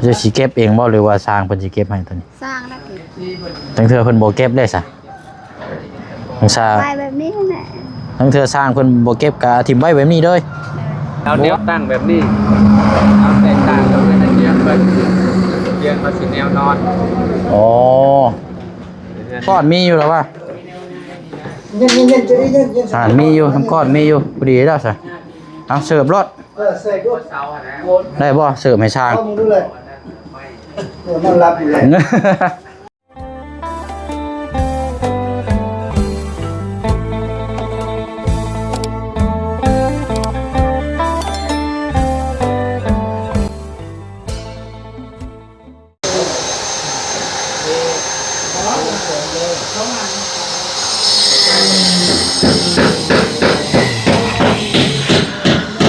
ເຈົ້າຊິເກັບເອງບໍ່ ຫຼືວ່າຊ່າງເພິ່ນຊິເກັບໃຫ້ໂຕນີ້? ຊ່າງນະເກັບ. ຈັ່ງເທື່ອເພິ່ນບໍ່ເກັບເດ້ຊະ. ຈັ່ງຊະ ໄວ້ແບບນີ້ແຫຼະ. ຈັ່ງເທື່ອຊ່າງເພິ່ນບໍ່ເກັບກະຖິ້ມໄວ້ແບບນີ້ເລີຍ. ເອົາແນວຕັ້ງແບບນີ້ ເອົາແຕກຕ່າງກັບເຮືອນຕຽງເພິ່ນ ຕຽງເຂົາຊິແນວນອນ. ອໍ ກ້ອນມີຢູ່ແລ້ວວ່າ ອ່າ ມີຢູ່ ນ້ຳກ້ອນມີຢູ່ ພໍດີແລ້ວຊະ. ເອົາເສີບໂລດ. ເອີ ເສີບໂລດ. ໄດ້ບໍ່ ເສີບໃຫ້ຊ່າງ? ເອົາ ເບິ່ງດູເລີຍ. ໂອ້ ນອນຫຼັບຢູ່ແລ້ວ.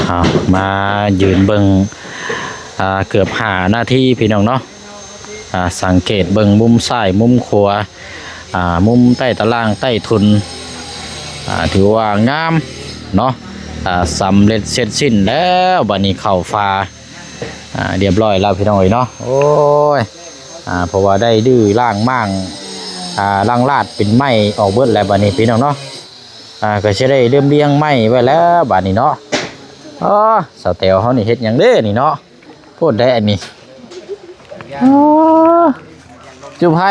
ເອົາ ມາຢືນເບິ່ງ ອ່າ ເກືອບຫ້ານາທີ ພີ່ນ້ອງເນາະ. ອ່າ ສັງເກດເບິ່ງມຸມຊ້າຍມຸມຂວາ ອ່າ ມຸມໃຕ້ຕະລ່າງໃຕ້ທຸນ ອ່າ ຖືວ່າງາມເນາະ. ອ່າ ສຳເລັດເສັດສິ້ນແລ້ວ ບາດນີ້ເຂົ້າຝາ ອ່າ ຮຽບຮ້ອຍແລ້ວ ພີ່ນ້ອງເອີຍເນາະ. ໂອ້ຍ ອ່າ ເພາະວ່າໄດ້ດື້ລ້າງມ້າງ ອ່າ ລ້າງລາດເປັນໄມ້ອອກເບິດແລ້ວ ບາດນີ້ ພີ່ນ້ອງເນາະ. ອ່າ ກໍຊິໄດ້ລຽມລຽງໄມ້ໄວ້ແລ້ວ ບາດນີ້ເນາະ. ອໍ ສາວແຕວເຮົານີ້ເຮັດຫຍັງເດ້ນີ້ເນາະ? ໂພດໄດ໋ອັນນີ້. ອໍ ຈຸໄຟ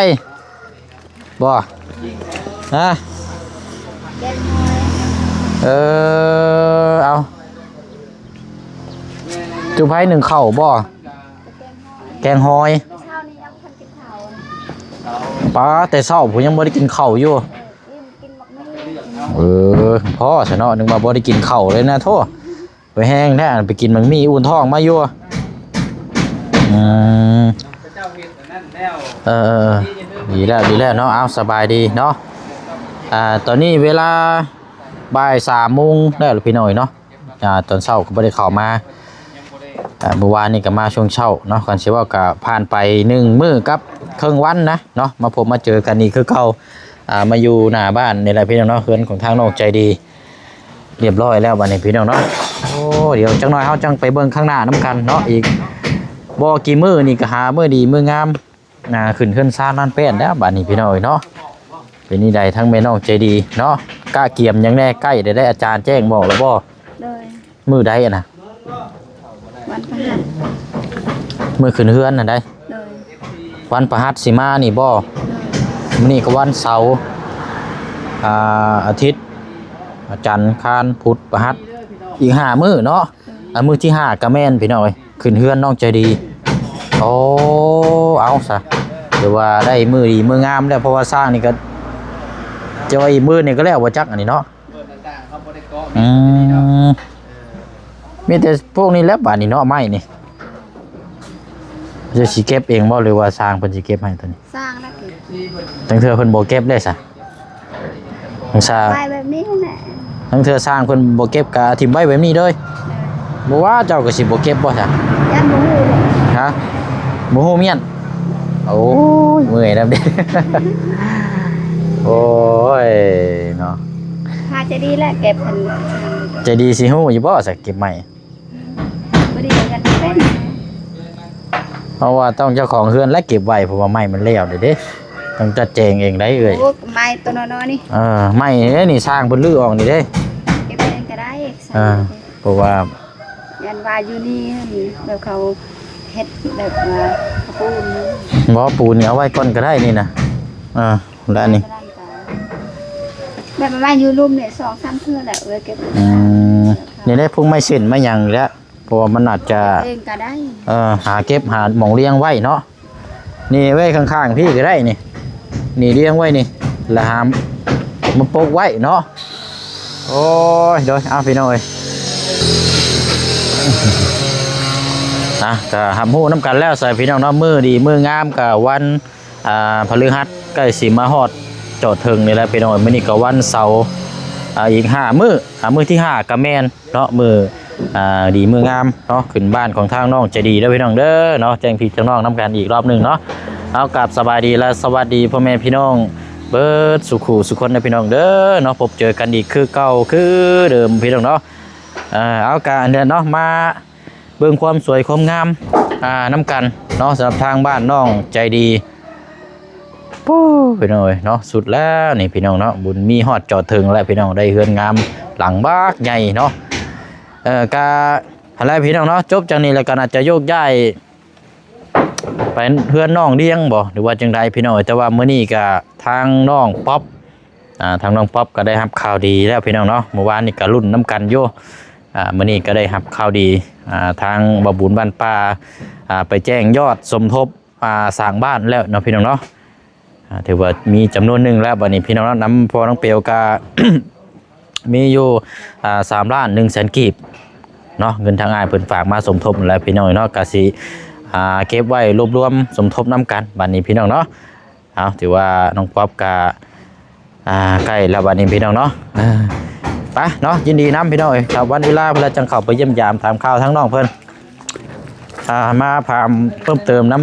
ບໍ່? ຮະ? ເອີ ເອົາ ຈຸໄຟໜຶ້ງເຂົ້າບໍ່? ແກງຫອຍ. ປ້າ ແຕ່ເຊົ້າພຸ້ນຍັງບໍ່ໄດ້ກິນເຂົ້າຢູ່. ເອີ ພໍຊະເນາະ ນຶກວ່າບໍ່ໄດ້ກິນເຂົ້າເລີຍນະ. ໂທ້ ໄປແຮງແທ້ ໄປກິນໝາກໝີ່ອຸ່ນທ້ອງມາຢູ່. ອືມ ເອີ ເອີ ເອີ ດີແລ້ວ ດີແລ້ວເນາະ. ເອົາ ສະບາຍດີເນາະ. ອ່າ ຕອນນີ້ເວລາບ່າຍສາມໂມງແລ້ວ ພີ່ນ້ອງເອີຍເນາະ. ອ່າ ຕອນເຊົ້າກໍບໍ່ໄດ້ເຂົ້າມາ. ອ່າ ມື້ວານນີ້ກໍມາຊ່ວງເຊົ້າເນາະ. ຄັນຊິເວົ້າກໍຜ່ານໄປໜຶ່ງມື້ກັບເຄິ່ງວັນນະເນາະ ມາພົບມາເຈີກັນອີກຄືເກົ່າ. ອ່າ ມາຢູ່ໜ້າບ້ານນີ້ແຫຼະ ພີ່ນ້ອງເນາະ ເຮືອນຂອງທາງນ້ອງໃຈດີ. ຮຽບຮ້ອຍແລ້ວບາດນີ້ ພີ່ນ້ອງເນາະ. ໂອ້ ດຽວຈັກໜ້ອຍເຮົາຈັ່ງໄປເບິ່ງຂ້າງໜ້ານຳກັນເນາະ. ອີກບໍ່ກີ່ມື້ນີ້ກໍຫາມື້ດີມື້ງາມ ອ່າ ຂຶ້ນເຮືອນຊານລ້ານແປ້ນແລ້ວບາດນີ້ ພີ່ນ້ອງເອີຍເນາະ. ເປັນຈັ່ງໃດທາງແມ່ນ້ອງໃຈດີເນາະ ກະກຽມຫຍັງແດ່? ໃກ້ໄດ້ ອາຈານແຈ້ງບອກແລ້ວບໍ່? ໂດຍ. ມື້ໃດຫັ້ນນະ? ວັນພະຫັດ. ມື້ຂຶ້ນເຮືອນຫັ້ນໃດ? ໂດຍ. ວັນພະຫັດຊິມານີ້ບໍ່? ໂດຍ. ມື້ນີ້ກໍວັນເສົາ ອ່າ ອາທິດ ອາ ຈັນ ຄານ ພຸດ ພະຫັດ ອີກຫ້າມື້ເນາະ. ໂດຍ. ອ່າ ມື້ທີຫ້າກໍແມ່ນ ພີ່ນ້ອງເອີຍ ຂຶ້ນເຮືອນນ້ອງໃຈດີ. ໂອ້ ເອົາຊະ ຖືວ່າໄດ້ມື້ດີມື້ງາມແລ້ວ ເພາະວ່າຊ່າງນີ້ກໍ ຈະວ່າອີກມື້ນີ້ກໍແລ້ວບໍ່ຈັກອັນນີ້ເນາະ. ອືມ ມີແຕ່ພວກນີ້ແຫຼະບາດນີ້ເນາະ ໄມ້ນີ້. ເຈົ້າຊິເກັບເອງບໍ່ ຫຼືວ່າຊ່າງເພິ່ນຊິເກັບໃຫ້ໂຕນີ້? ຊ່າງນະເກັບ. ຈັ່ງເທື່ອເພິ່ນບໍ່ເກັບເດ້ຊະ. ຈັ່ງຊະ ໄວ້ແບບນີ້ແຫຼະ. ຈັ່ງເທື່ອຊ່າງເພິ່ນບໍ່ເກັບກະຖິ້ມໄວ້ແບບນີ້ເລີຍ. ໂດຍ. ບໍ່ວ່າເຈົ້າກໍຊິບໍ່ເກັບບໍ່ຊະ? ຢ້ານບໍ່ຮູ້ເດ້. ຮະ? ບໍ່ຮູ້ມ້ຽນ? ໂອ້ຍ ເມື່ອຍນຳເດ້. ໂອ້ຍ ເນາະ. ພາໃຈດີແຫຼະເກັບຫັ້ນ. ໃຈດີຊິຮູ້ຢູ່ບໍ່ຊະ ເກັບໄມ້? ບໍ່ດີກັນເປັນ ເພາະວ່າຕ້ອງເຈົ້າຂອງເຮືອນແຫຼະເກັບໄວ້ ເພາະວ່າໄມ້ມັນແລ້ວເດ້ ຕ້ອງຈັດແຈງເອງໄດ໋ເອື້ອຍ. ໂອ້ ໄມ້ຕົວນ້ອຍໆນີ້. ເອີ ໄມ້ນີ້ ນີ້ຊ່າງເພິ່ນຮື້ອອກນີ້ເດ້. ເກັບເອງກໍໄດ້. ເອີ ເພາະວ່າ ຢ້ານວ່າຢູ່ນີ້ແບບເຂົາເຮັດແບບວ່າປູນ. ບໍ່ ປູນນີ້ເອົາໄວ້ກ່ອນກໍໄດ້ນີ້ນະ. ເອີ ແລ້ວນີ້ ແບບວ່າຢູ່ລຸ່ມນີ້ສອງສາມເທື່ອແຫຼະເອື້ອຍເກັບ. ອືມ ນີ້ໄດ້ພວກໄມ້ເສັ້ນໄມ້ຫຍັງນີ້ແຫຼະ ເພາະວ່າມັນອາດຈະ ເກັບເອງກໍໄດ້. ເອີ ຫາເກັບ ຫາໝ່ອງລຽງໄວ້ເນາະ. ນີ້ໄວ້ຂ້າງໆ ພີ້ກໍໄດ້ນີ້ ນີ້ລຽງໄວ້ນີ້ ລະຫາມາປົກໄວ້ເນາະ. ໂອ້ຍ ໂດຍ ເອົາ ພີ່ນ້ອງເອີຍ ອ່ະ ກໍຮັບຮູ້ນຳກັນແລ້ວຊະ ພີ່ນ້ອງເນາະ. ມື້ດີມື້ງາມກໍວັນ ອ່າ ພະລືຫັດໃກ້ຊິມາຮອດຈອດເຖິງນີ້ແຫຼະ ພີ່ນ້ອງເອີຍ. ມື້ນີ້ກໍວັນເສົາ ອ່າ ອີກຫ້າມື້ ອ່າ ມື້ທີຫ້າກໍແມ່ນເນາະ ມື້ ອ່າ ດີມື້ງາມເນາະ ຂຶ້ນບ້ານຂອງທາງນ້ອງໃຈດີເດີ ພີ່ນ້ອງເດີເນາະ. ແຈ້ງພີ່ແຈ້ງນ້ອງນຳກັນອີກລອບໜຶ່ງເນາະ. ເອົາ ກາບສະບາຍດີ ແລະ ສະຫວັດດີພໍ່ແມ່ພີ່ນ້ອງເບິດສູ່ຄູ່ສູ່ຄົນເດີ ພີ່ນ້ອງເດີເນາະ. ພົບເຈີກັນອີກຄືເກົ່າຄືເດີມ ພີ່ນ້ອງເນາະ. ເອົາ ກະອັນເດີເນາະ ມາ ເບິ່ງຄວາມສວຍຄວາມງາມ ອ່າ ນຳກັນເນາະ ສຳລັບທາງບ້ານນ້ອງໃຈດີ. ປູ້ ພີ່ນ້ອງເອີຍເນາະ ສຸດແລ້ວນີ້ພີ່ນ້ອງເນາະ ບຸນມີຮອດຈອດເຖິງແລ້ວພີ່ນ້ອງ ໄດ້ເຮືອນງາມຫຼັງບັກໃຫຍ່ເນາະ. ເອີ ກະຫັ້ນແຫຼະພີ່ນ້ອງເນາະ ຈົບຈາກນີ້ແລ້ວກໍໜ້າຈະໂຍກຍ້າຍໄປເຮືອນນ້ອງລ້ຽງບໍ ຫຼືວ່າຈັ່ງໃດພີ່ນ້ອງເອີຍ. ແຕ່ວ່າມື້ນີ້ກະທາງນ້ອງປັອບ ອ່າ ທາງນ້ອງປັອບກໍໄດ້ຮັບຂ່າວດີແລ້ວພີ່ນ້ອງເນາະ ເມື່ອວານນີ້ກໍລຸ້ນນຳກັນຢູ່ ອ່າ ມື້ນີ້ກໍໄດ້ຮັບຂ່າວດີ ອ່າ ທາງບ່າວບຸນບ້ານປ່າ ອ່າ ໄປແຈ້ງຍອດສົມທົບ ອ່າ ສ້າງບ້ານແລ້ວເນາະພີ່ນ້ອງເນາະ. ອ່າ ຖືວ່າມີຈຳນວນໜຶ່ງແລ້ວ ບັດນີ້ພີ່ນ້ອງເນາະ ນຳພໍ່ນ້ອງເປວກະ ມີຢູ່ ອ່າ ສາມລ້ານໜຶ່ງແສນກີບເນາະ ເງິນທາງອ້າຍເພິ່ນຝາກມາສົມທົບແລ້ວພີ່ນ້ອງເນາະ ກະຊິ ອ່າ ເກັບໄວ້ລວບລວມສົມທົບນຳກັນ ບັດນີ້ພີ່ນ້ອງເນາະ. ເອົາ ຖືວ່ານ້ອງປັອບກະ ອ່າ ໃກ້ແລ້ວບັດນີ້ພີ່ນ້ອງເນາະ. ເອີ ໄປເນາະ ຍິນດີນຳພີ່ນ້ອງເອີຍ ຖ້າວັນເວລາເພິ່ນລະຈັ່ງເຂົ້າໄປຢ້ຽມຢາມຖາມຂ່າວທາງນ້ອງເພິ່ນ ອ່າ ມາຖາມເພີ່ມເຕີມນຳ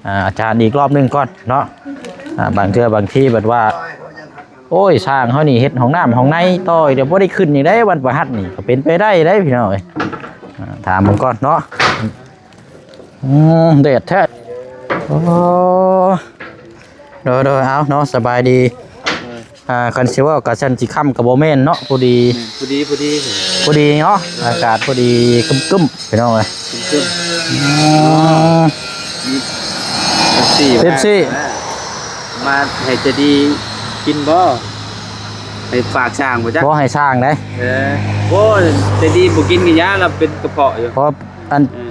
ອ່າ ອາຈານອີກລອບໜຶ່ງກ່ອນເນາະ. ອ່າ ບາງເທື່ອບາງທີແບບວ່າ ໂອ້ຍ ຊ່າງເຮົານີ້ເຮັດຫ້ອງນ້ຳຫ້ອງໃນຕໍ່ອີກ ດຽວບໍ່ໄດ້ຂຶ້ນອີກເດ້ ວັນພະຫັດນີ້ ກໍເປັນໄປໄດ້ເດ້ພີ່ນ້ອງເອີຍ. ອ່າ ຖາມເບິ່ງກ່ອນເນາະ. ອືມ ແດດແທ້. ໂອ້ ໂດຍໆ ເອົາເນາະ ສະບາຍດີ. ເອີ ອ່າ ຄັນຊິເວົ້າກະຊັ້ນຊິຄ່ຳກະບໍ່ແມ່ນເນາະ ພໍດີ ແມ່ນ ພໍດີ ພໍດີ ພໍດີເນາະ ອາກາດພໍດີຄຶ້ມໆ ພີ່ນ້ອງເອີຍ ຄຶ້ມໆ. ອືມ ມີເປັບຊີ ເປັບຊີ ມາໃຫ້ໃຈດີກິນບໍ່? ໃຫ້ຝາກຊ່າງບໍ່ຈັກ ບໍ່ໃຫ້ຊ່າງເດ້. ເອີ ໂອ້ຍ ໃຈດີບໍ່ກິນກະຢ່າ ລາວເປັນກະເພາະຢູ່ ເພາະອັນ ເອີ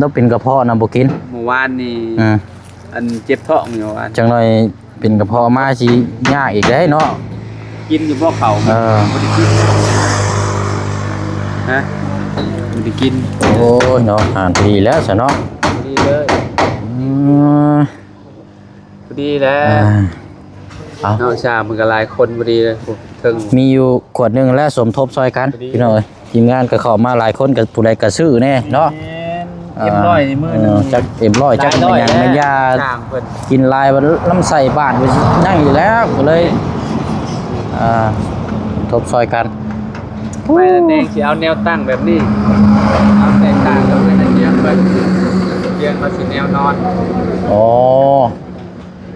ລາວເປັນກະເພາະນະ ບໍ່ກິນ. ເມື່ອວານນີ້ ອືມ ອັນເຈັບທ້ອງຢູ່ວ່າ ຈັກໜ່ອຍເປັນກະເພາະມາຊິຍາກອີກເດ້ເນາະ. ກິນຢູ່ບໍ່ເຂົ້າ? ເອີ ບໍ່ໄດ້ກິນ ຮະ ບໍ່ໄດ້ກິນ. ໂອ້ຍເນາະ ອ່ານດີແລ້ວຊະເນາະ ດີເລີຍ. ອືມ ພໍດີແລ້ວ ອ່າ ເອົາ ເນາະ ຊ່າງມັນກໍຫຼາຍຄົນພໍດີເລີຍ ເຖິງ ມີຢູ່ຂວດໜຶ່ງແລ້ວ ສົມທົບຊ່ອຍກັນ ພໍດີ ພີ່ນ້ອງເອີຍ. ທີມງານກໍເຂົ້າມາຫຼາຍຄົນ ກໍຜູ້ໃດກໍຊື້ແດ່ເນາະ. ແມ່ນ ອ່າ ເອັມຮ້ອຍນີ້ມື້ໜຶ່ງ ເອີ ຈັກເອັມຮ້ອຍ ຈັກແມ່ນຫຍັງແມ່ນຢາ ຊ່າງເພິ່ນ ກິນຫຼາຍບັດລຳໄສ້ບາດ ຍັງຢູ່ແລ້ວ ກໍເລີຍ ອ່າ ທົບຊ່ອຍກັນ. ໄປແດງຊິເອົາແນວຕັ້ງແບບນີ້ ເອົາແຕກຕ່າງກັບເຮືອນຕຽງເພິ່ນ ຕຽງເຮົາຊິແນວນອນ. ອໍ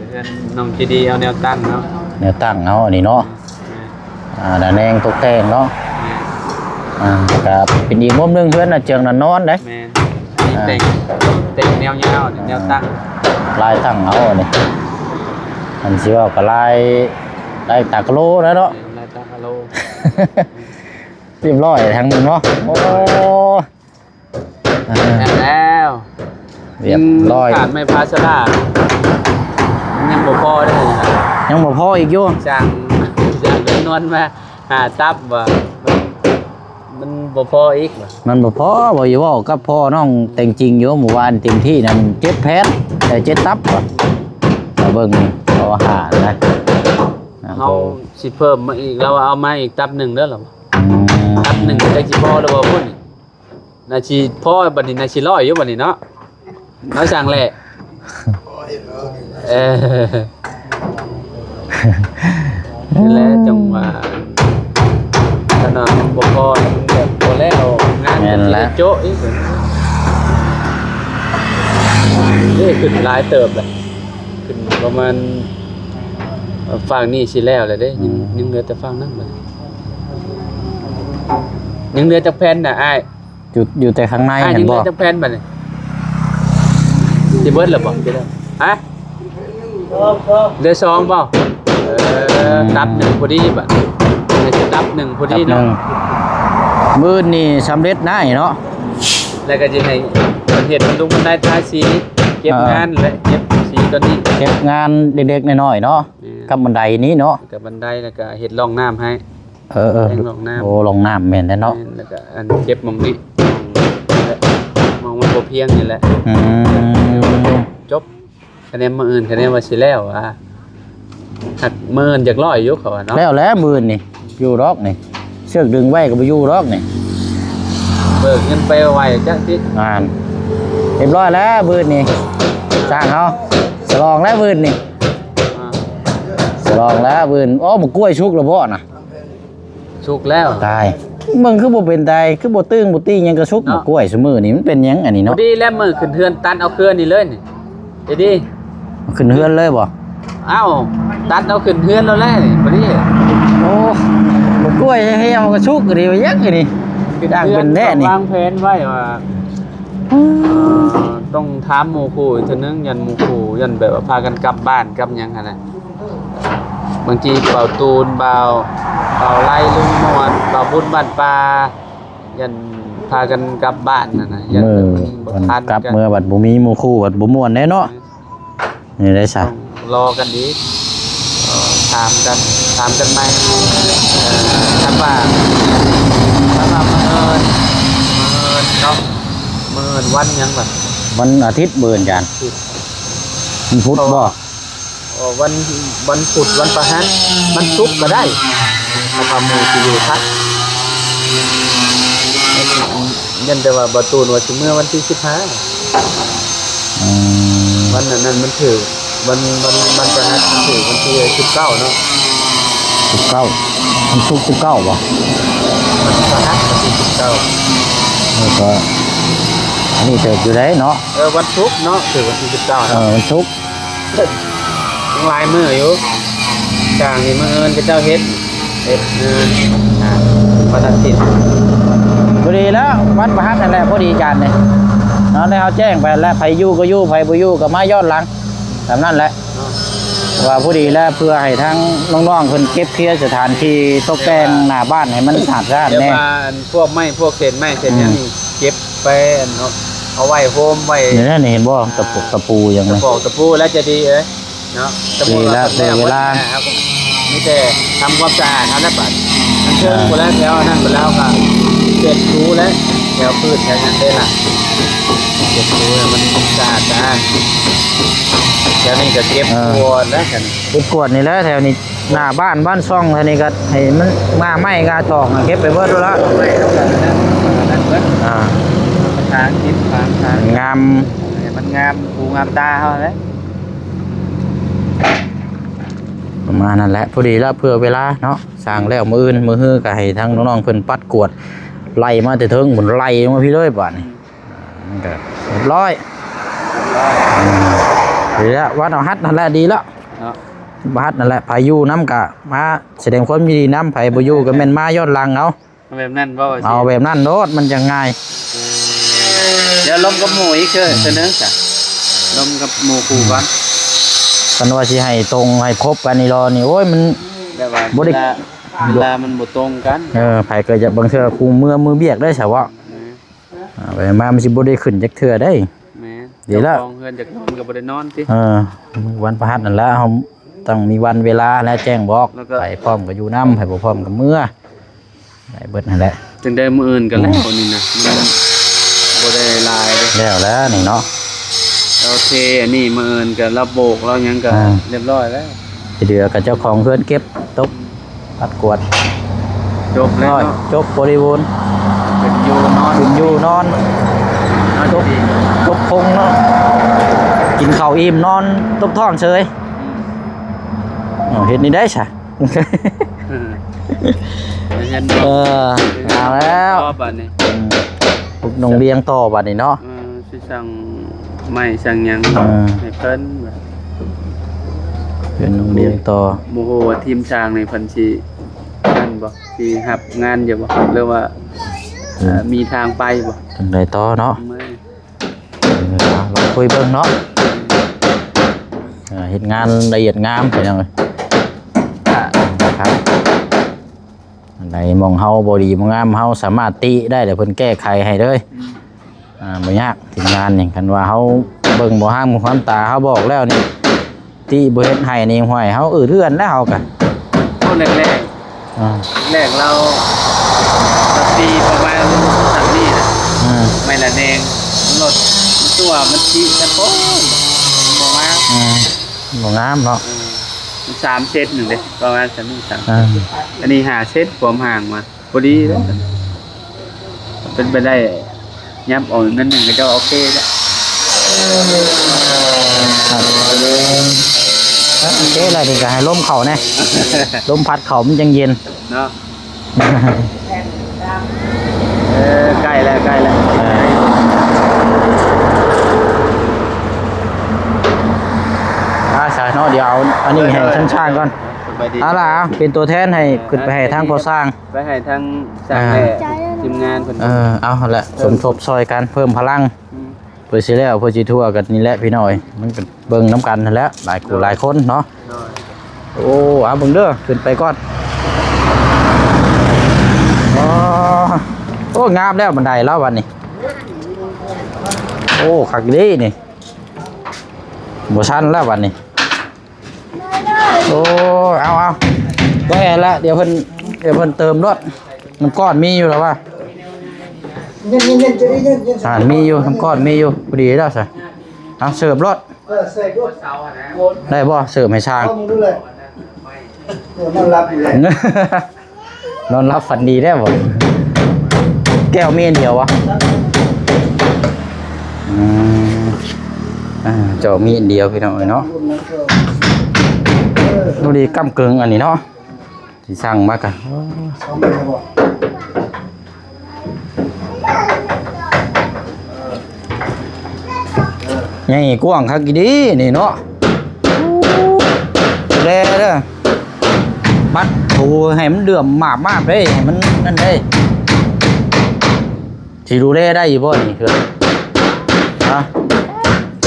ເຮືອນນ້ອງຈີດີເອົາແນວຕັ້ງເນາະ ແນວຕັ້ງເຮົາອັນນີ້ເນາະ. ແມ່ນ ອ່າ ດາແນງຕົກແຕ່ງເນາະ. ແມ່ນ ອ່າ ກະເປັນອີກມຸມໜຶ່ງ ເຮືອນນະເຈືອງນະນອນເດ້. ແມ່ນ ອັນນີ້ ອ່າ ແຕ່ງ ແຕ່ງແນວຍາວ ແນວຕັ້ງ ລາຍຕັ້ງເຮົາອັນນີ້ ອັນຊິເວົ້າກະລາຍ ລາຍຕາກະໂລແລ້ວເນາະ. ແມ່ນ ລາຍຕາກະໂລ ຮຽບຮ້ອຍທາງໜຶ່ງເນາະ. ໂອ້ ອ່າ ແມ່ນແລ້ວ ຮຽບຮ້ອຍ ຍັງຂາດໄມ້ພາສະລາ ຍັງບໍ່ພໍເດ້ ຍັງບໍ່ພໍອີກຢູ່. ຈ້າງ ຈ້າງຈຳນວນມາຫ້າຕັບວ່າ ມັນ ມັນບໍ່ພໍອີກວ່າ ມັນບໍ່ພໍ. ວ່າຢູ່ເວົ້າກັບພໍ່ນ້ອງແຕ່ງຈິງຢູ່ ມື້ວານເຕັມທີ່ນັ້ນເຈັດແຜ່ນ ເອີ ເຈັດຕັບວ່າ ເອົາເບິ່ງ ເອົາຫ້ານະ. ເຮົາຊິເພີ່ມມາອີກ ລາວວ່າເອົາມາອີກຕັບໜຶ່ງເດີ ລາວວ່າ ອືມ ຕັບໜຶ່ງ ຈັກຊິພໍຫຼືບໍ່ພຸ້ນ. ໜ້າຊິພໍບັດນີ້ ໜ້າຊິຮ້ອຍຢູ່ບັດນີ້ເນາະ ເຮົາສັ່ງແຫຼະ. ເອີ ນີ້ແຫຼະ ຈັ່ງວ່າ ຂະໜາດມັນບໍ່ພໍ ມັນແບບບໍ່ແລ້ວ ງານ ແມ່ນແຫຼະ ກໍຊິໄດ້ໂຈະອີກ. ເອີ ຂຶ້ນຫຼາຍເຕີບແຫຼະ ຂຶ້ນປະມານ ເອີ ຟາກນີ້ຊິແລ້ວແລ້ວເດ້ ຍັງ ອືມ ຍັງເຫຼືອແຕ່ຟາກນັ້ນບັດນີ້ ຍັງເຫຼືອຈັກແຜ່ນນະອ້າຍ? ຢູ່ ຢູ່ແຕ່ຂ້າງໃນຫັ້ນບໍ່? ອ້າຍຍັງເຫຼືອຈັກແຜ່ນບັດນີ້? ຊິເບິດແລ້ວບໍ່? ຮະ? ເຫຼືອສອງບໍ່? ເອີ ອືມ ຕັບໜຶ່ງພໍດີບັດ ໃຫ້ຕັບໜຶ່ງພໍດີເນາະ. ມື້ນີ້ສຳເລັດນາຍເນາະ ແລ້ວກໍຊິໃຫ້ເຮັດບັນລຸບັນໄດ ທາສີ ເກັບ ອ່າ ງານ ແລະ ເກັບສີຕົວນີ້ ເກັບງານເລັກໆນ້ອຍໆເນາະ. ແມ່ນ ກັບບັນໄດນີ້ເນາະ ກັບບັນໄດ ແລ້ວກໍເຮັດຮ່ອງນ້ຳໃຫ້. ເອີໆ ແຕ່ງຮ່ອງນ້ຳ ໂອ້ ຮ່ອງນ້ຳແມ່ນແລ້ວເນາະ. ແມ່ນ ແລ້ວກໍອັນເກັບໝ່ອງນີ້ ໝ່ອງມັນບໍ່ພຽງນີ້ແຫຼະ. ອືມ ຈົບ ຄະແນນມື້ອື່ນ ຄະແນນວ່າຊິແລ້ວ ວ່າຫາກມື້ອື່ນຢາກຮ້ອຍຢູ່ ເຂົາວ່າເນາະ. ແລ້ວແຫຼະມື້ອື່ນນີ້ ຢູ່ດອກນີ້ ເຊືອກດຶງໄວ້ກໍບໍ່ຢູ່ດອກນີ້. ເບີກເງິນໄປໄວຈັກຕິ ງານຮຽບຮ້ອຍແລ້ວມື້ອື່ນນີ້ ຊ່າງເຮົາສະຫຼອງແລ້ວມື້ອື່ນນີ້. ອ່າ ສະຫຼອງແລ້ວມື້ອື່ນ. ໂອ້ ໝາກກ້ວຍສຸກແລ້ວບໍ່ນະ? ສຸກແລ້ວ ຕາຍ ເບິ່ງຄືບໍ່ເປັນຕາຍ ຄືບໍ່ຕຶງບໍ່ຕີຫຍັງກະສຸກ ເນາະ ໝາກກ້ວຍຊຸມື້ນີ້ມັນເປັນຫຍັງອັນນີ້ເນາະ. ພໍດີແລ້ວມື້ຂຶ້ນເຮືອນຕັດເອົາເຄື່ອນນີ້ເລີຍນີ້ ເຮັດດີ ຂຶ້ນເຮືອນເລີຍບໍ່? ອ້າວ ຕັດເອົາຂຶ້ນເຮືອນແລ້ວແຫຼະນີ້ ພໍດີ. ໂອ້ ໝາກກ້ວຍແຫ້ວກະສຸກນີ້ ວ່າຫຍັງອັນນີ້ ຢ້ານເປັນແທ້ນີ້. ວາງແຜນໄວ້ວ່າ ເອີ ຕ້ອງຖາມໝູ່ຄູ່ອີກເທື່ອໜຶ່ງ ຢ້ານໝູ່ຄູ່ ຢ້ານແບບວ່າພາກັນກັບບ້ານກັບຫຍັງຫັ້ນນະ. ບາງທີບ່າວຕູນ ບ່າວ ບ່າວໄລ ລຸງມ່ວນ ບ່າວບຸນບ້ານປ່າ ຢ້ານພາກັນກັບບ້ານຫັ້ນນະ ຢ້ານ ມື້ ແບບມັນບໍ່ທັນກັນ ກັບເມືອບັດບໍ່ມີໝູ່ຄູ່ບັດບໍ່ມ່ວນແດ່ເນາະ. ແມ່ນ ນີ້ໄດ້ຊະ ຕ້ອງລໍກັນອີກ ເອີ ຖາມກັນ ຖາມກັນໃໝ່. ເອີ ຄັນວ່າ ຄັນວ່າມື້ອື່ນ ມື້ອື່ນເນາະ ມື້ອື່ນວັນຫຍັງບັດ? ວັນອາທິດມື້ອື່ນ ອາຈານ ອາທິດ ວັນພຸດບໍ່? ເອີ ວັນ ວັນພຸດ ວັນພະຫັດ ວັນສຸກກະໄດ້ ຖ້າວ່າໝູ່ຊິຢູ່ທັນ. ຢ້ານແຕ່ວ່າບ່າວຕູນວ່າຊິເມືອວັນທີສິບຫ້າ ອືມ ວັນນັ້ນມັນຖືກ ວັນ ວັນ ວັນພະຫັດມັນຖືກວັນທີສິບເກົ້າເນາະ ສິບເກົ້າ ວັນສຸກສິບເກົ້າບໍ່? ວັນພະຫັດວັນທີສິບເກົ້າ ເອີ ກະອັນນີ້ຖືກຢູ່ໄດເນາະ. ເອີ ວັນສຸກເນາະ ຖືກວັນທີສິບເກົ້າເນາະ ເອີ ວັນສຸກ ຍັງຫຼາຍມື້ຢູ່ ສ້າງນີ້ມື້ອື່ນເຂົາເຈົ້າເຮັດ ເຮັດ ເອີ ອ່າ ວັນອາທິດ ພໍດີແລ້ວ ວັນພະຫັດຫັ້ນແຫຼະ ພໍດີຈານນີ້ເນາະ ໄດ້ເຮົາແຈ້ງໄປແລ້ວ ໃຜຢູ່ກະຢູ່ ໃຜບໍ່ຢູ່ກະມາຍ້ອນຫຼັງ ຕາມນັ້ນແຫຼະ ເນາະ ວ່າພໍດີແລ້ວ ເພື່ອໃຫ້ທາງນ້ອງໆເພິ່ນເກັບເຄຍສະຖານທີ່ ຕົກແຕ່ງໜ້າບ້ານໃຫ້ມັນສະອາດສະອ້ານແດ່ ແຕ່ວ່າອັນພວກໄມ້ ພວກເສດໄມ້ເສດຫຍັງ ອືມ ນີ້ເກັບໄປ ອັນເນາະ ເອົາໄວ້ໂຮມໄວ້ ນີ້ນະ ນີ້ເຫັນບໍ່ ອ່າ ຕະປົກຕະປູຫຍັງ ຕະປອກຕະປູແລ້ວຈະດີເອີຍ ເນາະ ສົມມຸດວ່າເພິ່ນແລ້ວໝົດແລ້ວ ເຮົາກະມີແຕ່ທຳຄວາມສະອາດເຮົາແລ້ວບາດ ມັນເທິງພຸ້ນແລ້ວ ແຖວນັ້ນພຸ້ນແລ້ວກະເຊັດຖູແລ້ວ ແຖວພື້ນແຖວຫຍັງເດ້ລະ ເຊັດຖູໃຫ້ມັນສະອາດສະອ້ານ ແຖວນີ້ກະເກັບ ເອີ ກວາດແລ້ວ ເກັບກວາດນີ້ແຫຼະ ແຖວນີ້ ໜ້າບ້ານ ບ້ານຊ່ອງ ແຖວນີ້ກະໃຫ້ມັນ ງາໄມ້ງາຕອກ ເກັບໄປເບິດແລ້ວ ອ່າ ທາງ ເກັບທາງ ທາງ ງາມ ໃຫ້ມັນງາມຫູງາມຕາເຮົາແຫຼະ. ປະມານນັ້ນແຫຼະ ພໍດີລະ ເພື່ອເວລາເນາະ ສ້າງແລ້ວມື້ອື່ນມື້ຮືກະໃຫ້ທາງນ້ອງໆເພິ່ນປັດກວາດ ໄລ່ມາແຕ່ເທິງພຸ້ນ ໄລ່ລົງມາພີ້ເລີຍບາດນີ້ ມັນກະຮຽບຮ້ອຍ ອືມ ດີລະ ວັນພະຫັດຫັ້ນແຫຼະ ດີລະເນາະ ພະຫັດຫັ້ນແຫຼະ ໃຜຢູ່ນຳກະມາສະແດງຄວາມຍິນດີນຳ ໃຜບໍ່ຢູ່ກະແມ່ນມາຍ້ອນຫຼັງເອົາ. ເອົາແບບນັ້ນບໍ່? ເອົາແບບນັ້ນໂລດ ມັນຈັ່ງງ່າຍ. ດຽວລົມກັບໝູ່ອີກເທື່ອ ເທື່ອໜຶ່ງຊະ ລົມກັບໝູ່ຄູ່ກ່ອນ. ອືມ ຄັນວ່າຊິໃຫ້ຕົງໃຫ້ຄົບກັນອີ່ຫຼໍ່ນີ້ ໂອ້ຍ ມັນແບບວ່າ ບໍ່ໄດ້ ເວລາ ເວລາມັນບໍ່ຕົງກັນ. ເອີ ໃຜກະຢາກ ບາງເທື່ອຄູ່ເມືອມື້ວຽກໄດ້ຊະເວາະ. ອືມ ອ່າ ໄປມາມັນຊິບໍ່ໄດ້ຂຶ້ນຈັກເທື່ອເດ້. ແມ່ນ ດີແລ້ວ ເຈົ້າຂອງເຮືອນຢາກນອນກະບໍ່ໄດ້ນອນຕິ. ເອີ ມື້ວັນພະຫັດນັ້ນລະ ເຮົາຕ້ອງມີວັນເວລາແລະແຈ້ງບອກ ແລ້ວກະ ໃຜພ້ອມກະຢູ່ນຳ ໃຜບໍ່ພ້ອມກະເມືອ ໄດ້ເບິດຫັ້ນແຫຼະ. ຈັ່ງໃດມື້ອື່ນກະແລ້ວ ອືມ ນີ້ນະ ມັນບໍ່ໄດ້ຫຼາຍເດ້. ແລ້ວແລ້ວນີ້ເນາະ ໂອເຄ ອັນນີ້ມື້ອື່ນກະລາວໂບກລາວຫຍັງກະ ອ່າ ຮຽບຮ້ອຍແລ້ວ. ທີ່ເຫຼືອກະເຈົ້າຂອງເຮືອນເກັບຕົກ ປັດກວາດ ຈົບແລ້ວເນາະ ຈົບບໍລິບູນ ຂຶ້ນຢູ່ນອນ ຂຶ້ນຢູ່ນອນ ນອນ ຈົບ ດີ ຈົບຄົງເນາະ ກິນເຂົ້າອີ່ມນອນຕົບທ້ອງເສີຍ. ອືມ ເຮັດນີ້ໄດ້ຊະ. ເອີ ເຮັດ ເອີ ເອົາແລ້ວ ຕໍ່ບາດນີ້ ອືມ ປຸກນົງລ້ຽງຕໍ່ບາດນີ້ເນາະ. ເອີ ຊິສັ່ງໄມ້ສັ່ງຫຍັງ ເອີ ໃຫ້ເພິ່ນ ເພິ່ນລົງລຽນຕໍ່. ບໍ່ຮູ້ວ່າທີມຊ່າງນີ້ເພິ່ນຊິນັ້ນບໍ່ ຊິຮັບງານຢູ່ບໍ່ ຫຼືວ່າ ເອີ ເອີ ມີທາງໄປບໍ່ ຈັ່ງໃດຕໍ່ເນາະ. ເອີ ລອງຄຸຍເບິ່ງເນາະ ເຮັດງານລະອຽດງາມ ພີ່ນ້ອງເອີຍ. ອັນໃດໝ່ອງເຮົາບໍ່ດີບໍ່ງາມ ເຮົາສາມາດຕິໄດ້ ແລ້ວເພິ່ນແກ້ໄຂໃຫ້ເລີຍ. ອືມ ອ່າ ບໍ່ຍາກ ທີມງານນີ້ ຄັນວ່າເຮົາເບິ່ງບໍ່ງາມຄວາມຕາ ເຮົາບອກແລ້ວນີ້ ຕິບໍ່ເຮັດໃຫ້ນີ້ ຫ້ວຍ ເຮົາອືດເຮືອນແລ້ວເຮົາກະ. ໂອ້ ແລກໆ ອ່າ ແລກລາວ ລາວຕີປະມານສ່ຳນີ້ນະ ອ່າ ໄມ້ລະແນງ ລົດຕົວະມັນຕິກັນໂພດ ບໍ່ງາມ ອ່າ ບໍ່ງາມເນາະ. ເອີ ມັນສາມເຊັນໜຶ່ງເດ້ ປະມານສ່ຳນີ້ ສາມ ອ່າ ອັນນີ້ຫ້າເຊັນ ຄວາມຫ່າງມາ ພໍດີເດ້. ເປັນໄປໄດ້ ຫຍັບອອກໜ້ອຍໜຶ່ງກະຈະໂອເຄແລ້ວ. ໂອເຄແລ້ວ ນີ້ກະໃຫ້ລົມເຂົ້າແດ່ ລົມພັດເຂົ້າມັນຈັ່ງເຢັນເນາະ. ແຜ່ນ ເອີ ໃກ້ແລ້ວ ໃກ້ແລ້ວ ເອີ ອາ ສາເນາະ ດຽວເອົາອັນນີ້ໃຫ້ຊ່າງໆກ່ອນ ສະບາຍດີ ເອົາລະ ເອົາ ເປັນຕົວແທນໃຫ້ ເອີ ຂຶ້ນໄປໃຫ້ທາງກໍ່ສ້າງ ໄປໃຫ້ທາງຊ່າງ ອ່າ ແລະທີມງານເພິ່ນ ເອີ ເອົາຫັ້ນແຫຼະ ສົມທົບຊ່ອຍກັນເພີ່ມພະລັງ ອືມ ເພື່ອຊິແລ້ວ ເພື່ອຊິທົ່ວກັນນີ້ແຫຼະພີ່ນ້ອງເອີຍ ມັນກໍເບິ່ງນຳກັນຫັ້ນແຫຼະ ຫຼາຍຄູ່ຫຼາຍຄົນເນາະ ໂດຍ ໂອ້ ເອົາເບິ່ງເດີ ຂຶ້ນໄປກ່ອນ ອໍ ໂອ້ ງາມແລ້ວບັນໄດລາວບັດນີ້ ໂອ້ ຄັກເດ້ນີ້ ບໍ່ຊັນແລ້ວບັດນີ້ ໂອ້ ເອົາໆ ບໍ່ແອນລະ ດຽວເພິ່ນ ດຽວເພິ່ນເຕີມໂລດ ນ້ຳກ້ອນມີຢູ່ລະວ່າ ເຢັນໆໆ ໃຈເຢັນໆ ອ່າ ມີຢູ່ ນ້ຳກ້ອນມີຢູ່ ພໍດີແລ້ວຊະ ເອົາ ເສີບໂລດ ເອີ ເສີບໂລດ ໄດ້ບໍ່ ເສີບໃຫ້ຊ່າງ ເອົາ ເບິ່ງດູແຫຼະ ໂອ້ ນອນຫຼັບຢູ່ແລ້ວ ນອນຫຼັບຝັນດີແລ້ວບໍ່ ແກ້ວມີອັນດຽວບໍ່ ອືມ ອ່າ ເຈົ້າມີອັນດຽວພີ່ນ້ອງເອີຍເນາະ ພໍດີກ້ຳເກິ່ງອັນນີ້ເນາະ ຊິສັ່ງມາກະ ໃຫຍ່ກວ້າງຄັກອີ່ຫຼີນີ້ເນາະ ແລເດີ ປັດໂຖໃຫ້ມັນເດືອມມາບໆເດ້ ໃຫ້ມັນນັ້ນເດ້ ຊິດູແລໄດ້ຢູ່ບໍ່ນີ້ເຮືອນ ຮະ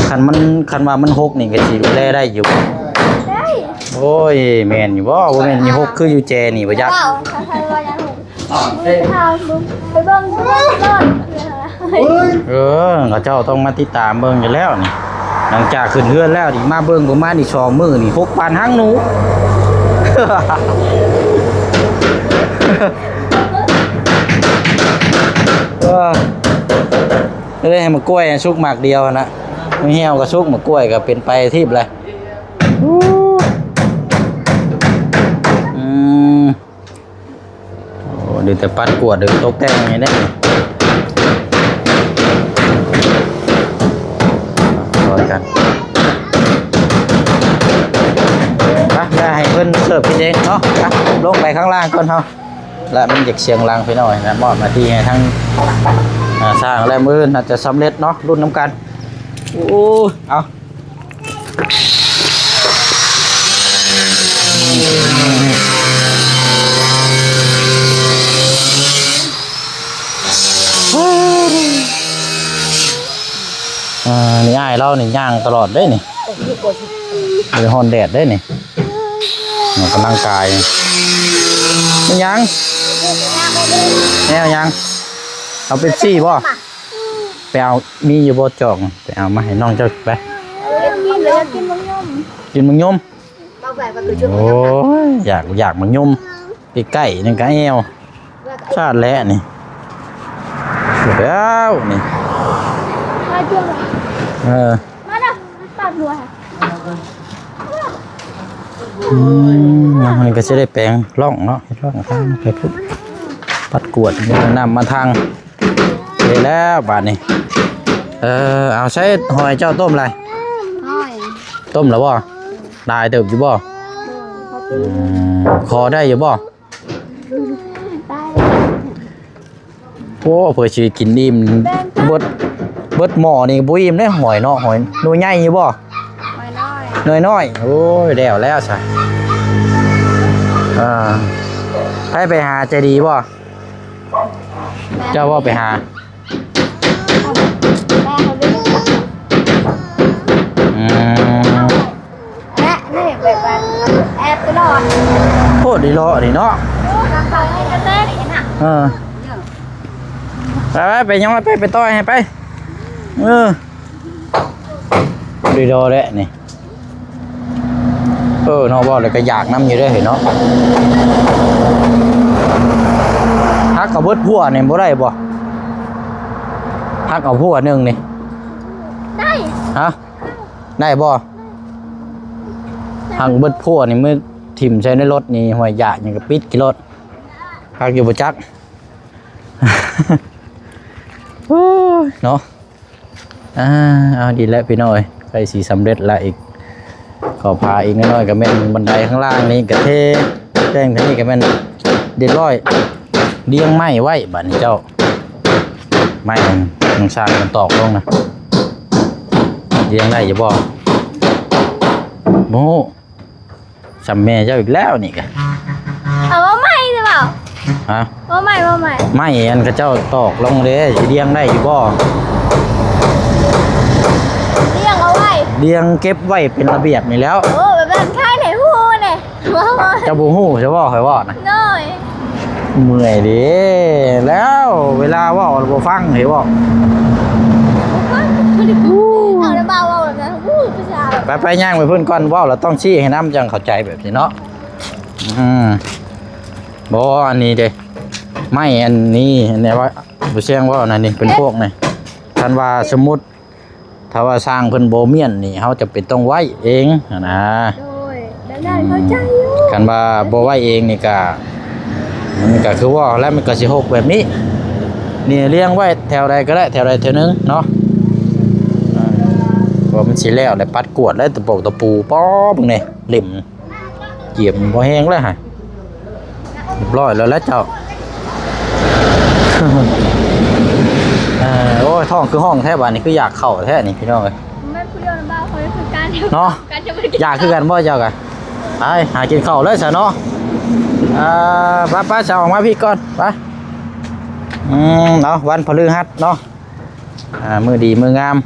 ຄັນມັນ ຄັນວ່າມັນຫົກນີ້ກໍຊິດູແລໄດ້ຢູ່ບໍ່ ໄດ້ ໂອ້ຍ ແມ່ນຢູ່ບໍ່ ບໍ່ແມ່ນມີຫົກຄືຢູ່ແຈນີ້ບໍ່ຈັກ ເວົ້າ ເຂົາໃຫ້ວ່າຫຍັງ ໄປເບິ່ງ ໄປເບິ່ງ ເອີ ເຂົາເຈົ້າຕ້ອງມາຕິດຕາມເບິ່ງຢູ່ແລ້ວນີ້ ຫຼັງຈາກຂຶ້ນເຮືອນແລ້ວນີ້ ມາເບິ່ງປະມານອີກສອງມື້ນີ້ ຫົກປານຫາງໜູ ເອີ ເອີ ໃຫ້ໝາກກ້ວຍສຸກໝາກດຽວຫັ້ນນະ ໝາກຫ່ຽວກໍສຸກ ໝາກກ້ວຍກໍເປັນໄປທີບແຫຼະ ອືມ ໂອ້ ເຫຼືອແຕ່ປັດກວາດ ເຫຼືອຕົກແຕ່ງໃຫ້ໄດ້ນີ້ ຊ່ອຍກັນ ໄປ ຢ່າໃຫ້ເພິ່ນເສີບກິນເອງເນາະ ໄປ ລົງໄປຂ້າງລ່າງກ່ອນເຮົາ ແລະມັນຢາກສຽງດັງໄປໜ້ອຍນະ ມອບໜ້າທີ່ໃຫ້ທາງ ອ່າ ຊ່າງ ແລະມື້ອື່ນອາດຈະສຳເລັດເນາະ ລຸ້ນນຳກັນ ໂອ້ ເອົາ ອ່າ ນີ້ອ້າຍລາວນີ້ຍ່າງຕະຫຼອດເດ້ນີ້ ບໍ່ໄດ້ຮ້ອນແດດເດ້ນີ້ ອອກກຳລັງກາຍ ແມ່ນຫຍັງ? ແນວຫຍັງ? ເອົາເປັບຊີບໍ່? ໄປເອົາ ມີຢູ່ບໍ່ຈອກ? ໄປເອົາມາໃຫ້ນ້ອງເຈົ້າໄປ. ກິນ ຢາກກິນໝາກຍົມ. ກິນໝາກຍົມ? ໂອ້ຍ ຢາກ ຢາກໝາກຍົມ. ໃກ້ໆ ນີ້ກະແອວ ຊາດແຫຼະນີ້ ແລ້ວນີ້ ເອີ ມາເດີ ປາກຫົວ. ອືມ ມັນກໍຊິໄດ້ແປງຮ່ອງເນາະ ເຮັດຮ່ອງທາງໄປພຸ້ນ ປັດກວາດ ນ້ຳມາທາງ ໄດ້ແລ້ວບາດນີ້. ເອີ ເອົາ ໃສ່ຫອຍເຈົ້າຕົ້ມແລ້ວ? ຫອຍ ຕົ້ມແລ້ວບໍ່? ຫຼາຍເຕີບຢູ່ບໍ່? ອືມ ຂໍໄດ້ຢູ່ບໍ່? ໂອ້ ເພື່ອຊິກິນອີ່ມ ເບິດ ເບິດໝໍ້ນີ້ບໍ່ອີ່ມເດ້ ຫອຍເນາະ ຫອຍໜ່ວຍໃຫຍ່ຢູ່ບໍ່? ໜ່ວຍນ້ອຍ ໜ່ວຍນ້ອຍ. ໂອ້ຍ ແລ້ວແລ້ວຊະ ອ່າ ໃຜໄປຫາໃຈດີບໍ່? ເຈົ້າບໍ່ໄປຫາ? ແມ່ເຂົາເລີຍ ອືມ ແອບຕະຫຼອດ ໂພດດີເລາະນີ້ເນາະ ເອີ ໄປໆ ໄປຫຍັງ ໄປ ໄປຕໍ່ໃຫ້ໄປ ເອີ ດີເລາະແຫຼະນີ້. ເອີເນາະ ເວົ້າແລ້ວກໍຢາກນຳຢູ່ເດ້ເນາະ. ຫັກເອົາເບິດພົ່ວນີ້ບໍ່ໄດ້ບໍ່? ຫັກເອົາພົ່ວໜຶ່ງນີ້ ໄດ້ ຮະ ໄດ້ບໍ່? ຫັກເບິດພົ່ວນີ້ ມື້ຖິ້ມໃສ່ໃນລົດນີ້ ຫ້ວຍ ຢາກຫຍັງກໍປິດຂີ້ລົດ. ຄັກຢູ່ບໍ່ຈັກ ໂອ້ຍເນາະ. ອ່າ ເອົາ ດີແລ້ວພີ່ນ້ອງເອີຍ ໃກ້ຊິສຳເລັດລະອີກ ເຂົ້າພາອີກໜ້ອຍໆ ກໍແມ່ນບັນໄດຂ້າງລ່າງນີ້ກໍເທ ແຕ່ງທາງນີ້ກໍແມ່ນຮຽບຮ້ອຍ ລຽງໄມ້ໄວ້ບາດນີ້ເຈົ້າ. ໄມ້ນັ້ນ ນ້ອງຊ່າງມັນຕອກລົງນະ ລຽງໄດ້ຢູ່ບໍ່? ບໍ່ຮູ້. ສ່ຳແມ່ເຈົ້າອີກແລ້ວນີ້ກະ. ເອົາເວົ້າໃໝ່ຊິເວົ້າ. ຮະ? ເວົ້າໃໝ່ ເວົ້າໃໝ່. ໄມ້ອັນເຂົາເຈົ້າຕອກລົງເດ້ ຊິລຽງໄດ້ຢູ່ບໍ່? ລຽງເອົາໄວ້ ລຽງເກັບໄວ້ເປັນລະບຽບນີ້ແລ້ວ. ໂອ້ ແບບນັ້ນຂາຍໄດ້ຮູ້ແດ່. ເຈົ້າບໍ່ຮູ້ຊະບໍ່ ຂ້ອຍເວົ້ານະ. ໂດຍ. ເມື່ອຍເດ້ ແລ້ວເວລາເວົ້າລະບໍ່ຟັງເດ້ເວົ້າ. ເອົາລະບ່າວເວົ້າແບບນັ້ນ ຮູ້ພາສາແບບ ໄປໆ ຍ່າງໄປພຸ້ນກ່ອນ ເວົ້າລະຕ້ອງຊີ້ໃຫ້ນຳ ຈັ່ງເຂົ້າໃຈແບບນີ້ເນາະ. ອືມ ບໍ່ ອັນນີ້ເດ້ ໄມ້ອັນນີ້ ອັນນີ້ວ່າ ບໍ່ແຊງເວົ້ານັ້ນນີ້ ເປັນພວກນີ້ ຄັນວ່າສົມມຸດ ຖ້າວ່າຊ່າງເພິ່ນບໍ່ມ້ຽນນີ້ ເຮົາຈຳເປັນຕ້ອງໄວ້ເອງຫັ້ນນະ. ໂດຍ ແບບນັ້ນເຂົ້າໃຈຢູ່. ຄັນວ່າບໍ່ໄວ້ເອງນີ້ກະ ມັນກະຄືວ່າແລ້ວ ມັນກະຊິຫົກແບບນີ້. ນີ້ລຽງໄວ້ແຖວໃດກໍໄດ້ ແຖວໃດແຖວໜຶ່ງເນາະ. ອ່າ ເພາະວ່າມັນຊິແລ້ວແລ້ວ ປັດກວາດແລ້ວ ຕະປົກຕະປູ ປອບເບິ່ງແດ່ ເຫຼັ້ມ ກຽມບໍ່ແຮງແລ້ວຫະ ຮຽບຮ້ອຍແລ້ວແຫຼະເຈົ້າ. ເອີ ໂອ້ຍ ທ້ອງຄືຮ້ອງແທ້ບາດນີ້ ຄືຢາກເຂົ້າແທ້ນີ້ ພີ່ນ້ອງເອີຍ. ແມ່ນຜູ້ດຽວນຳບ່າວຂ້ອຍຄືກັນເນາະ. ຢາກຄືກັນບໍ່ເຈົ້າກະ? ໄປຫາກິນເຂົ້າເລີຍຊະເນາະ. ເອີ ໄປໆ ຊະ ອອກມາພີ້ກ່ອນ ໄປ. ອືມ ເອົາ ວັນພະฤຫັດເນາະ ອ່າ ມື້ດີມື້ງາມ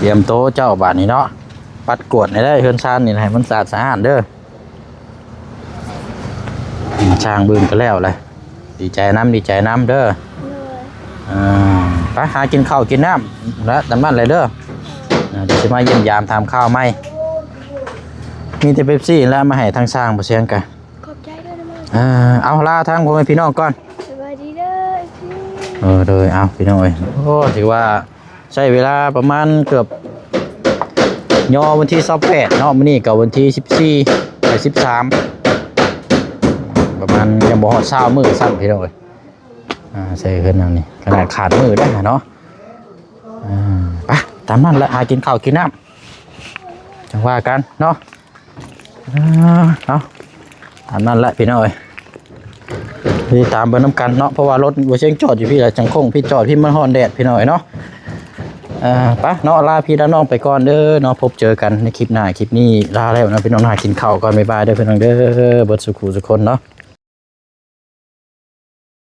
ຕຽມໂຕເຈົ້າບາດນີ້ເນາະ. ປັດກວາດໃຫ້ໄດ້ເຮືອນຊານນີ້ ໃຫ້ມັນສະອາດສະອ້ານເດີ. ອືມ ຊ່າງບຶ້ງກໍແລ້ວແຫຼະ ດີໃຈນຳ ດີໃຈນຳເດີ. ໂດຍ. ອ່າ ໄປຫາກິນເຂົ້າກິນນ້ຳລະ ຕາມນັ້ນແຫຼະເດີ. ອ່າ ດຽວຊິມາຢ້ຽມຢາມຖາມຂ່າວໃໝ່. ມີແຕ່ເປັບຊີແຫຼະມາໃຫ້ທາງຊ່າງບໍ່ຊຽງກະ. ຂອບໃຈເດີ. ອ່າ ເອົາ ລາທາງພໍ່ແມ່ພີ່ນ້ອງກ່ອນ. ສະບາຍດີເດີ ເອັຟຊີ. ເອີ ໂດຍ ເອົາ ພີ່ນ້ອງເອີຍ ໂອ້ ຖືວ່າ ໃຊ້ເວລາປະມານເກືອບ ຍໍວັນທີຊາວແປດເນາະ ມື້ນີ້ກໍວັນທີສິບສີ່ ໄປສິບສາມ ປະມານຍັງບໍ່ຮອດຊາວມື້ຊ້ຳ ພີ່ນ້ອງເອີຍ. ອ່າ ໃສ່ເຮືອນຫຼັງນີ້ ຂະໜາດຂາດມື້ໄດ້ເນາະ. ອ່າ ໄປ ຕາມນັ້ນແຫຼະ ຫາກິນເຂົ້າກິນນ້ຳ ຈັ່ງວ່າກັນເນາະ. ອ່າ ເອົາ ຕາມນັ້ນແຫຼະພີ່ນ້ອງເອີຍ ຕິດຕາມເບິ່ງນຳກັນເນາະ ເພາະວ່າລົດບໍ່ຊຽງຈອດຢູ່ພີ້ລະ ຈັ່ງໂຄ້ງພີ້ ຈອດພີ້ ມັນຮ້ອນແດດພີ່ນ້ອງເອີຍເນາະ. ອ່າ ໄປເນາະ ລາພີ່ລານ້ອງໄປກ່ອນເດີເນາະ ພົບເຈີກັນໃນຄລິບໜ້າ. ຄລິບນີ້ລາແລ້ວເນາະພີ່ນ້ອງ ຫາກິນເຂົ້າກ່ອນ ບາຍບາຍເດີພີ່ນ້ອງເດີ ເບິດສູ່ຄູ່ສູ່ຄົນເນາະ.